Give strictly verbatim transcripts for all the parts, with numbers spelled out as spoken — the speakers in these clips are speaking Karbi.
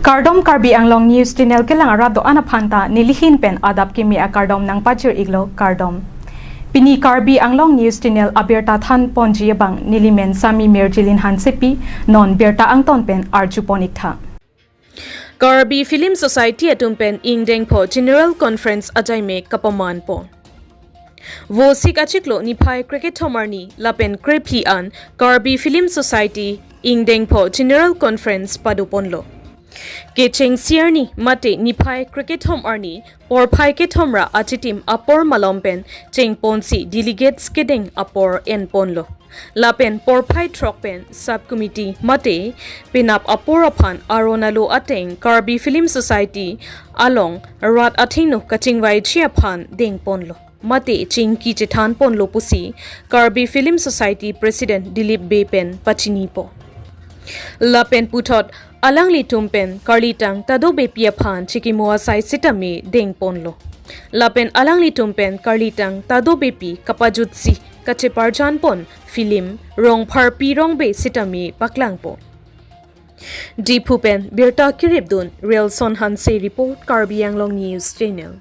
Kardom, Karbi Anglong News Channel kelang arat do-an aphan ta nelihin pen adap kimi akardom nangpajir iklo, kardom. Pini Karbi Anglong News Channel abirta than ponji abang nelimen Sami Mirjilin Hansepi, non birta angton pen arju pon iktha. Karbi Film Society atum pen ingdeng pho General Conference ajaimek kapaman pon. Vosik achiklo niphai krekethom arni lapen krephi an Karbi Film Society ingdeng pho General Conference pado ponlo. Kechengsi arni mate niphai krekethom arni porphai kethom ra achitim apor malom pen cheng ponsi delegates kedeng apor en ponlo. Lapen porphai throk pen sub committee mate penap apor aphan aron alo ateng Karbi Film Society along rat athengno kachingvaiji aphan deng ponlo mate chingki chethan ponlo pusi Karbi Film Society President Dilip Bey pen pachini po. Lapen puthot alanglitum pen karlitang Tado Beypi aphan chikimo asai sitame deng ponlo. Lapen alanglitum pen karlitang Tado Beypi kapajutsi kacheparjan pon film Rongpharpi Rongbe sitame paklang pon. Diphu pen birta kirip dun Relson Hanse report, Karbi Anglong News Channel.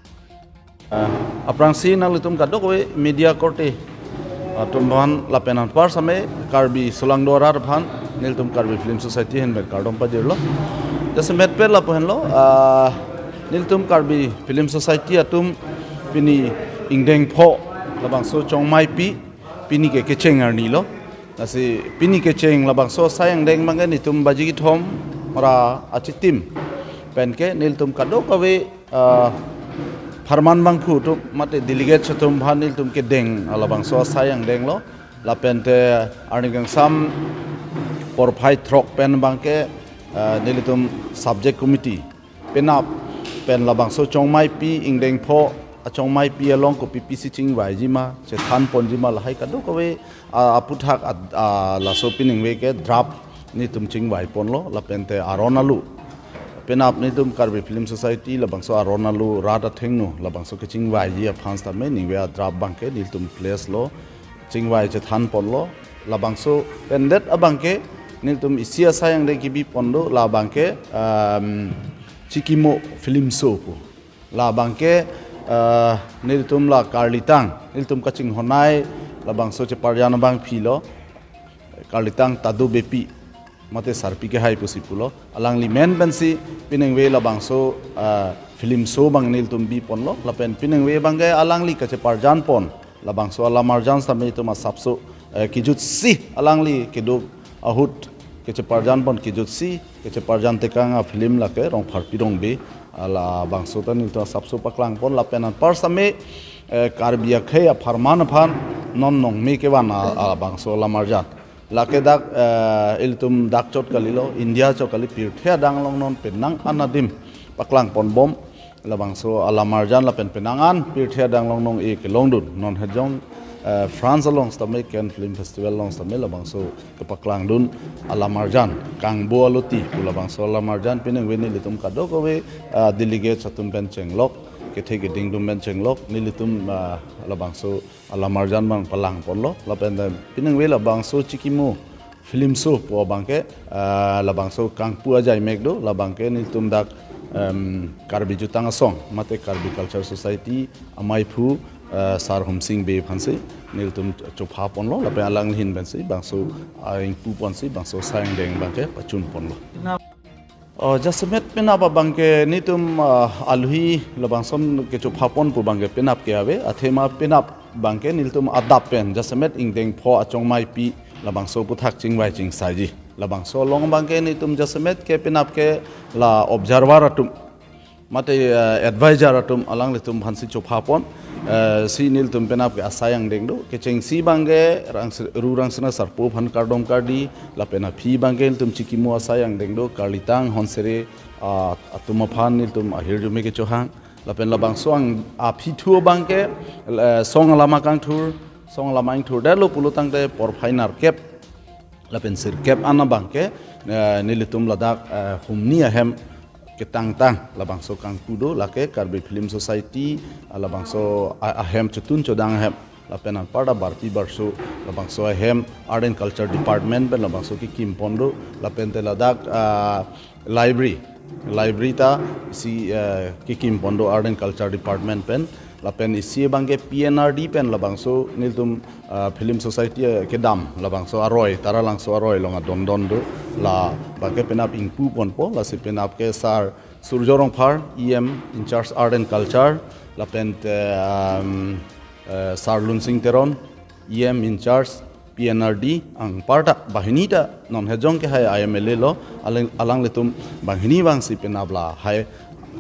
Ah, aphrangsi nanglitum kadokave media korte atum aphan lapen anpar same Karbi solangdo arat aphan nelitum Karbi Film Society ahin pen kardom pajirlo. Jasemet pen lapu henlo, ah, nelitum Karbi Film Society atum pini ingdeng pho labangso chongmaipi, pini ke kecheng arni lo. Lasi pini kecheng labangso asai angdeng abangke nelitum baji kethom ra achitim pen ke nelitum kadokave, ah, pharman bangphu atum mate delegate atum aphan nelitum kedeng labangso asai angdeng lo. Lapen te arni kangsam porphai throk pen abangke, ah, nelitum subject committee penap pen labangso chongmaipi ingdeng pho achongmaipi along kopi pisi chingvaiji ma, chethan ponji ma, lahai kadokave, ah, aphuthak ad-, ah, laso piningve ke draft nelitum chingvai ponlo, lapen te aron alo penap nelitum Karbi Film Society labangso aron alo rat athengno labangso kechingvaiji aphan sitame ningve adraft abangke nelitum place lo, chingvai chethan ponlo. Labangso pendet abangke nelitum isi asai angdeng kebi pon do, labangke, um, chikimo film show pu. Labangke, uh, nelitum la karlitang, nelitum kachinghon-ai labangso cheparjan abangpi lo, karlitang Tado Beypi mate Sarpi Kehai pusi pulo. Alangli men pensi piningve labangso, ah, film show abang nelitum bi ponlo. Lapen piningve abangke alangli kacheparjan pon labangso alamarjan sitame itum asapso, eh, kejutsi alangli kedo ahut kacheparjan pon kejutsi kacheparjan tekang afilm lake Rongpharpi Rongbe, ah, labangso ta nelitum asapso paklang pon lapen anpar same, eh, Karbi akhei apharman aphan non nongme kevan a, abangso alamarjan. Lake dak, eh, ilitum dak chot kalilo, India chot kali, pirthe adang along non penang an adim paklang ponbom labangso alamarjan lapen penang an pirthe adang along nong-e kelongdun. Non hejong, eh, France along sitame Cannes Film Festival along sitame labangso kepaklang dun alamarjan Kangbo Aloti pu labangso alamarjan piningve nelitum kadokave, eh, delegates atum pen chenglok, kethe keding atum pen chenglok, nelitum, eh, labangso alamarjan abang palang ponlo, lapen te piningve labangso chikimo film show pu abangke, ah, labangso kangpu ajaimek do, labangke nelitum dak, em, Karbi Jutang Asong mate Karbi Culture Society amaiphu, eh, Sar Homsing Bey aphansi nelitum chopha ponlo, lapen alangli ahin pensi bangso, ah, ingpu ponsi bangso asai angdeng abangke pachun ponlo. Oh, jasemet penap abangke nelitum, ah, aluhi labangson kechopha pon pu abangke penap ke ave, athema penap abangke nelitum adap pen jasemet ingdeng pho achongmaipi labangso aphuthak chingvai chingsaiji. Labangso along abangke nelitum jasemet ke penap ke la observer atum mate, eh, advisor atum alanglitum aphansi chopha pon, eh, si nelitum penap ke asai angdeng do. Kechengsi abangke Rangs-, Ru Rangsina Sarpo aphan kardom kardi, lapen aphi abangke nelitum chikimo asai angdeng do, karlitang Honsere, ah, atum aphan nelitum ahirjume kechohang. Lapen labangso ang aphi thu abangke, eh, song alama kangthur, song alama ingthurdetlo pulo tangte porphai nerkep lapen sirkep an abangke, eh, nelitum ladak, eh, humni ahem ketangtang labangso kangpu do, lake Karbi Film Society, ah, labangso a-, ahem chotun chodang ahem, lapen anparta barpi barso labangso ahem Art and Culture Department pen labangso kekim pon do, lapen te ladak, ah, library, Library ta isi, eh, kekim pon do Art and Culture Department pen, lapen isi abangke P N R D pen labangso nelitum, eh, Film Society, eh, kedam labangso aroi, Taralangso aroi along adondon do, labangke penap ingpu ponpo, lasi penap ke Sar Surjo Rongphar, E M in charge Art and Culture, lapen te, um, eh, Sar Lunsing Teron, E M in charge P N R D, anparta banghini ta non hejong ke hai I M L A lo, alang, alanglitum banghini vangsi penap lahai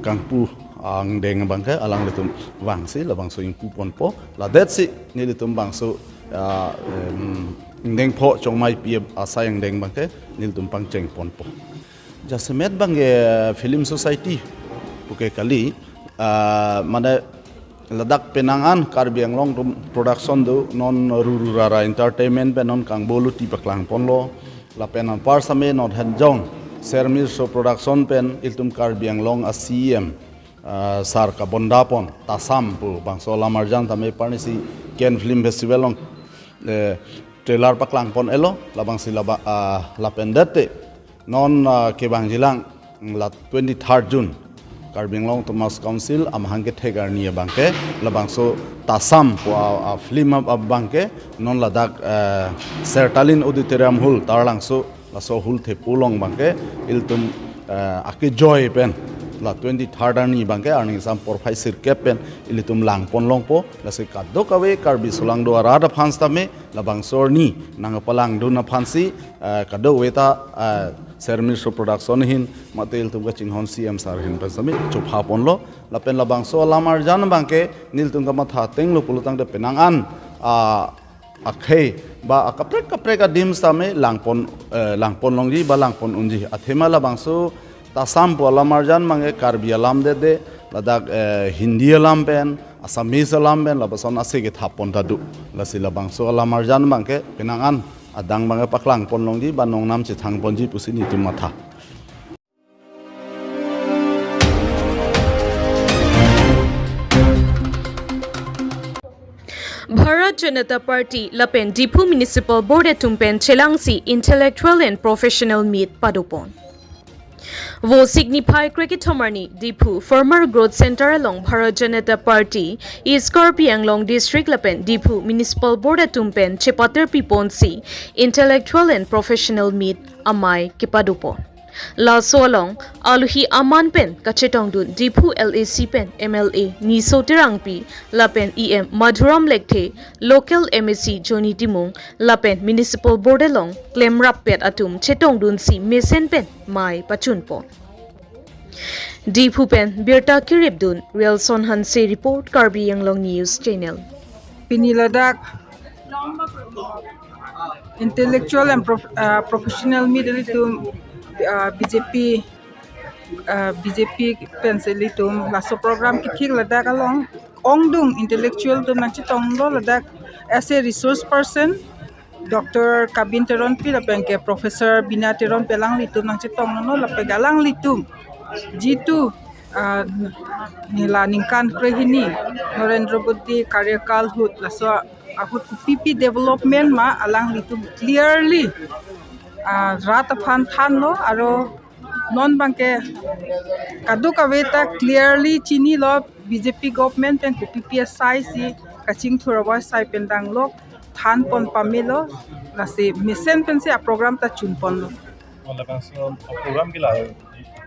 kangpu angdeng abangke alanglitum vangsi labangso ingpu ponpo, ladetsi nelitum bangso, ah, em, ingdeng pho chongmai pi asai angdeng abangke nelitum pangcheng ponpo. Jasemet abangke Film Society puke kali, ah, mane ladak penang an Karbi Anglong atum production do, non Ruru Rara Entertainment pen non kangbolu ti paklang ponlo, lapen anpar same non hejong Sermir So Production pen ilitum Karbi Anglong a C E M, ah, Sar Kabonda pon Tasam pu bangso alam arjan tame parnisi Cannes Film Festival along, eh, trailer paklang pon-elo, labangsi laba, ah, lapen date non, ah, kevangjilang la twenty-third June, Karbi Anglong Autonomous Council amahang kethek arni abangke labangso Tasam pu a, a film ab-, abangke non ladak, eh, Sertalin Auditorium Hall, Taralangso, laso hall thepo along abangke ilitum, eh, akejoi pen la twenty-third arni abangke arni sam porphai sirkep pen ilitum lang pon longpo, lasi kadokave Karbi solangdo arat aphan sitame labangso arni nangpalangdun aphansi, eh, kadokave ta, eh, Sermir So Production ahin mate ilitum kachinghon C M sir ahin pen sitame chopha ponlo, lapen labangso alam arjan abangke nelitum kamatha ateng lo pulotangte penang an, ah, akhei ba akaprek kaprek adim sitame lang pon, eh, lang pon longji ba lang pon unji. Athema labangso Tasam pu alam arjan abangke Karbi alam dede, ladak, eh, Hindi alam pen, Assamese alam pen, lapuson ase kethap pon ta do. Lasi labangso alam arjan abangke penang an adang abangke paklang pon longji ba nongnam chethang ponji pusi nelitum matha. Bharat Janata Party lapen Diphu Municipal Board atum pen chelangsi Intellectual and Professional Meet padopon. Vo signify krekethom arni Diphu Farmer Growth Center along Bharat Janata Party East Karbi Anglong District lapen Diphu Municipal Board atum pen chepater piponsi Intellectual and Professional Meet amei kepadopon. Laso along aluhi aman pen kachetongdun Diphu L A C pen M L A Niso Terangpi lapen E M Madhuram Lekthe, local M A C Johnny Timung lapen Municipal Board along klemrappet atum chetongdunsi mesen pen mei pachunpon. Diphu pen birta kiripdun Rielson Hanse report, Karbi Anglong News Channel. Pini ladak intellectual and prof-, uh, professional meet ilitum, uh, B J P, uh, B J P pensi ilitum laso program kethik ladak along ongdung intellectual atum nangchetonglo ladak as a resource person, Doctor Kabin Teronpi lapen ke Professor Bina Teronpi alanglitum nangchetonglo lapen ke alanglitum jitu, ah, nila ningkan krehini Narendra Modi karyakal ahut laso ahut kopipi development ma alanglitum clearly, ah, rat aphan thanlo, aro non abangke kadokave ta clearly chinilo B J P government pen kopipi asai si kachingthur avo asai pen danglo than pon pamelo, lasi mesen pensi a program ta chun ponlo. Wala bang so program ke la,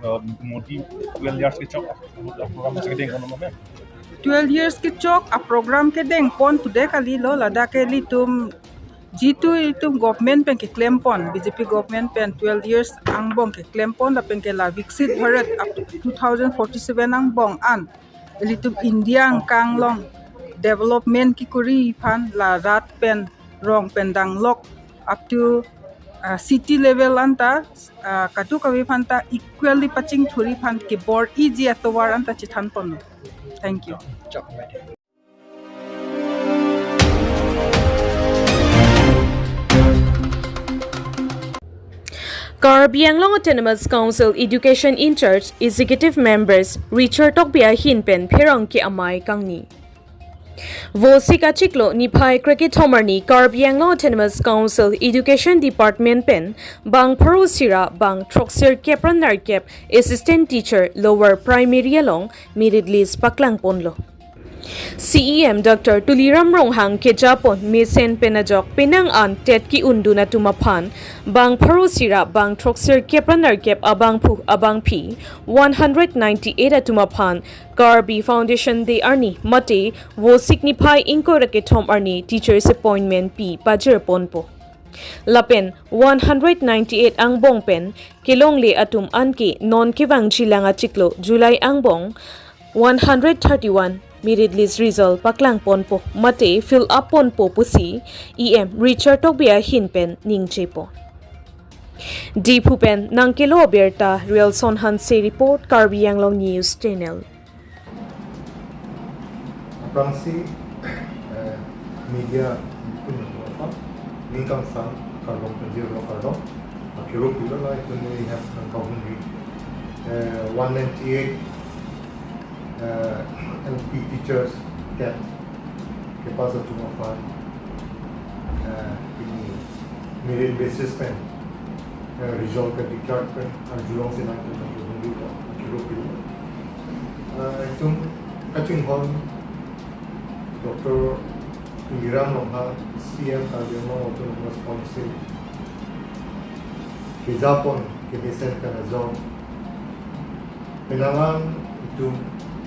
uh, Modi twelve years kechok program sa kedeng kono mame. Twelve years kechok a program kedeng pon today kalilo, ladak ke ilitum jitu ilitum government pen keklem pon, B J P government pen twelve years angbong keklem pon lapen ke la Viksit Bharat up to two thousand forty-seven angbong an ilitum India angkang along development kekori aphan la rat pen rong pen danglok up to, uh, city level anta, uh, kadokave aphanta equally pachingthurji aphan kebor-iji atovar anta chethan ponlo. Thank you. Karbi Anglong Autonomous Council Education in-charge Executive Members Richard Tokbi ahin pen pherangke amei kangni. Vosik achiklo niphai krekethom arni Karbi Anglong Autonomous Council Education Department pen bang pharo isi ra bang throksi kep ra nerkep Assistant Teacher Lower Primary along merit list paklangponlo. C E M Doctor Tuliram Ronghang kejapon mesen pen ajok penang an TET ki-undun atum aphan bang pharo isi ra bang throksi kep ra nerkep abangphu abangphi one hundred ninety-eight atum aphan Karbi Foundation Day arni mate Vosik niphai ingkoi ra kethom arni Teachers Appointment pi pajirponpo. Lapen one hundred ninety-eight angbong pen kelongle atum anke non kevangjilang achiklo July angbong one hundred thirty-one merit list result paklangponpo mate fill up ponpo pusi E M Richard Tokbi ahin pen ningjepo. Diphu pen nangkelo abirta Rielson Hanse report, Karbi Anglong News Channel. Aphrangsi, eh, media kun apa, ningkangsam kardom, penjir lo kardom. Akiro pilo la itu ni have nangkahumri, eh, one ninety-eight, eh, L P teachers TET kepass atum aphan, eh, pini merit basis pen, eh, result kedeclare pen arjulongsi nangtum nangtum hungdui ko akiro pilo. Eh, itum kachinghon Doctor Tuliram Ronghang, C E M Karbi Anglong Autonomous Council kejapon kemesen pen ajok penang an itum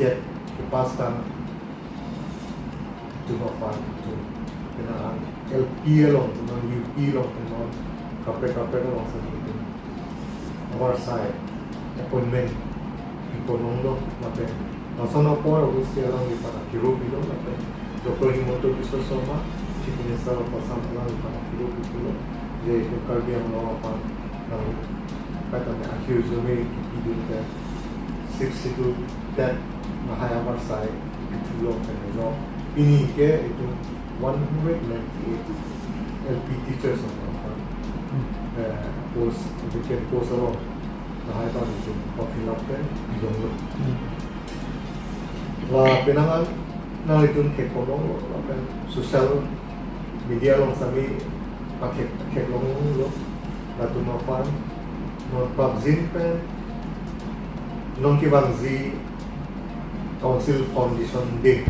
TET kepass tang atum aphan itum penang an L P along, penang U P along, penang kaprek kaprek along sitame itum avarsai appointment iponlonglo lapen lason apor August alangli aphan akiro pilo lapen Doctor Himanta Biswa Sarma, Chief Minister of Assam, alangli aphan akiro pilo je itum Karbi Anglong aphan nang kaitame ahirjume kipidun pen Sixth Schedule TET lahai avarsai pithulo pen ajok pini ke itum one hundred ninety-eight L P teachers aphan, eh, post, vacant post along lahai ta itum form fill up pen pidunlo. La penang an nanglitum theklonglo lapen social media along sitame pathek theklonglo, latum aphan non prapjin pen non kevangji Council Foundation Day,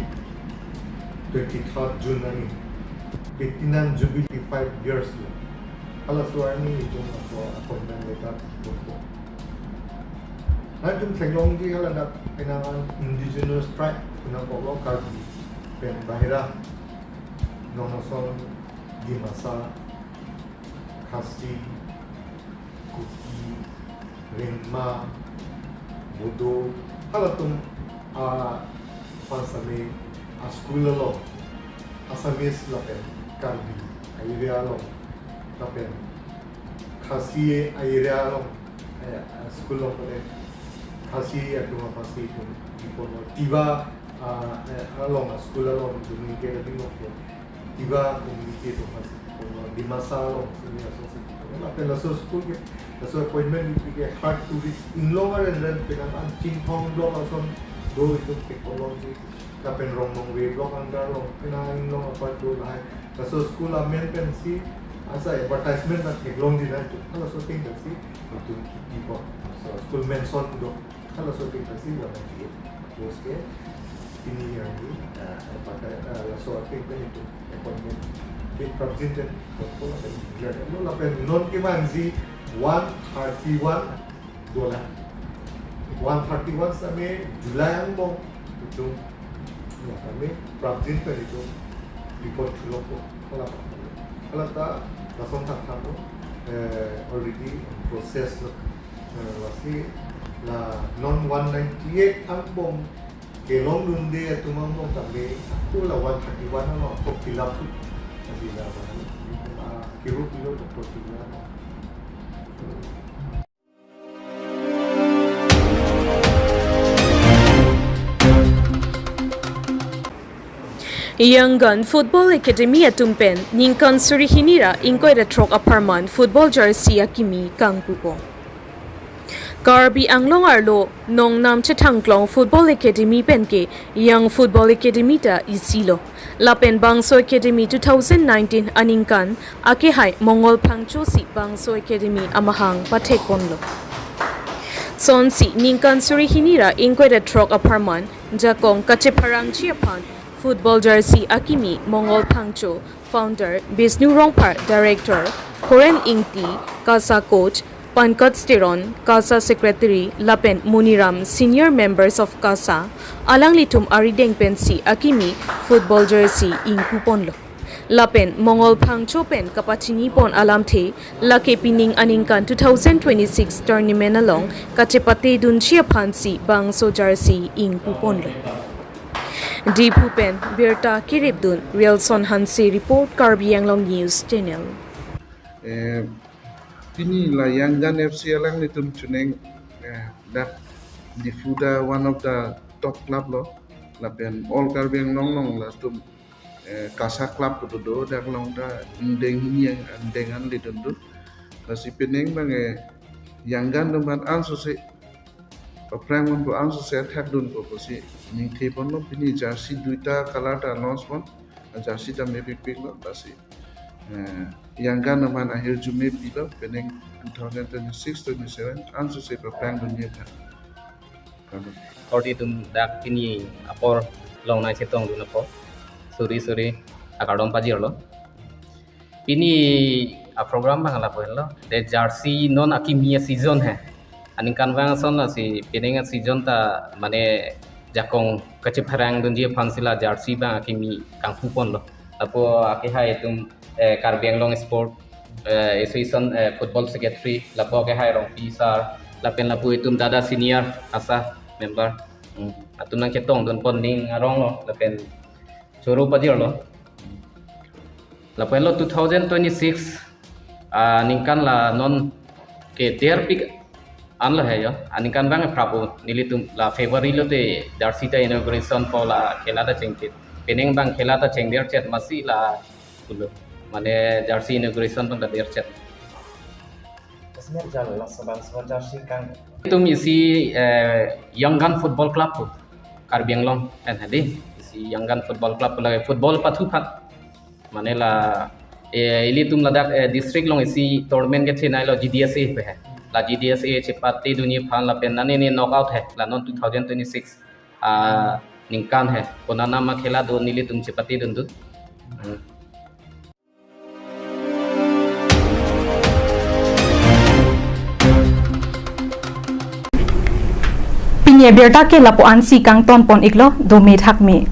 twenty-third June arni, Platinum Jubilee five years lo. Halaso arni itum laso appointment letter ponpo. Nangtum theklongji hala dak penang an indigenous tribe, penang koklo Karbi pen bahira, non ason Dimasa, Khasi, Kuki, Rengma, Bodo, halatum aphan sitame a-school along Assamese lapen Karbi a-area along lapen Khasi a-area along, eh, a-school along pen Khasi atum aphansi itum iponlo, Tiwa, ah, eh, along a-school along itum ke ring lo ke Tiwa community atum aphansi iponlo, Dimasa along sitame asonsi iponlo. Lapen laso school ke, laso appointment ipi ke hard to reach, inglong arenren penang an Chinthong block ason do itum theklongji, lapen Rongnongve block under along penang inglong apar do lahai. Laso school amen pensi asa advertisement ta theklongji nang itum. Halaso ateng pensi itum kipipo. So school mention do. Halaso ateng pensi one ninety-eight post ke pini arni, ah, apart, ah, laso ateng pen itum appointment ke prapjin pen ponpo lapen declare lo lapen non kevangji one thirty-one dolang. One thirty-one sitame July angbong itum, ya, kami prapjin pen itum report thulo ko, hala pa. Hala ta lason thakthak lo, eh, already process lo. Eh, lasi la non one ninety-eight angbong kelongdunde atum angbong tame, ako la one thirty-one ano ako fill up tu. Jadi la, ah, kiru kilo doktor kilo ano. Yangon Football Academy atum pen ningkan suri hini ra ingkoi ra throk apharman football jersey akimi kangpupo. Karbi Anglong arlo nongnam chethangklong Football Academy penke Young Football Academy ta isilo. Lapen bangso Academy two thousand nineteen aningkan akehai Mongol Phangcho si bangso Academy amahang pathekponlo. Sonsi ningkan suri hini ra ingkoi ra throk apharman jakong kachepharangji aphan football jersey akimi Mongol Phangcho, founder, Bishnu Rongphar, director, Horen Ingti, KASA coach, Pankaj Teron, KASA secretary, lapen Muniram, senior members of KASA, alanglitum arideng pensi akimi football jersey ingpuponlo. Lapen Mongol Phangcho pen kapachinipon alamthe, lake pining aningkan two thousand twenty-six tournament along kachepatedunji aphansi bangso jersey ingpuponlo. Diphu pen birta kiripdun Wilson Hanse report, Karbi Anglong News Channel. Eh, pini la Young Gun F C alanglitum chuning, eh, dak Diphu ta one of the top club lo, lapen all Karbi Anglong along latum, eh, KASA club pu do, dak along ta ingdeng hini ang, ingdeng an lidun do. Lasi pining abang, eh, Young Gun atum aphan ansose paphrangponpo, ansose athakdunpo pusi ningtheponlo. Pini jersey duita color ta launch pon, jersey ta mepikpiklo, lasi, eh, Young Gun atum aphan ahirjume pilo, pining two thousand twenty-six twenty-seven ansose paphrangdunji aphan. Kardom. Korte atum dak pini apor longnai chetongdun apot suri suri akardom pajirlo. Pini aprogram abang lapu henlo. Te jersey non akimi aseason he. Aningkan abang ason lasi pining aseason ta mane jakong kachepharangdunji aphansi la jersey abang akimi kangpuponlo. Lapu akehai atum, eh, Karbi Anglong Sport, eh, Association, eh, Football Secretary, lapu akehai Rongpi sir, lapen lapu itum dada senior KASA member. Hmm. Atum nangchetongdunpon ning aronglo, lapen choro pajirlo. Lapen lo two thousand twenty-six, ah, ningkan la non ke derpik anlo he yo. Aningkan abang praphu nelitum la February lote jersey ta inauguration po, la khela ta chengkit. Pining abang khela ta chengderchet, masi la pulo. Mane jersey inauguration abang ta derchet. Kasmet jal la sabang sabang jersey kang. Itum isi, eh, Young Gun Football Club pu Karbi Anglong pen hadi. Isi Young Gun Football Club pu lake football pathu aphan. Mane la, eh, ilitum ladak, eh, district along isi tournament kechinailo G D S A pu he. La G D S A chepatedunji aphan lapen nani ni knockout he. La non two thousand twenty-six, ah, ningkan he. Konat nama khela do nelitum chepatedun do. Hmm. Pini abirta ke lapu-ansi kangtonpon iklo, dome thakme.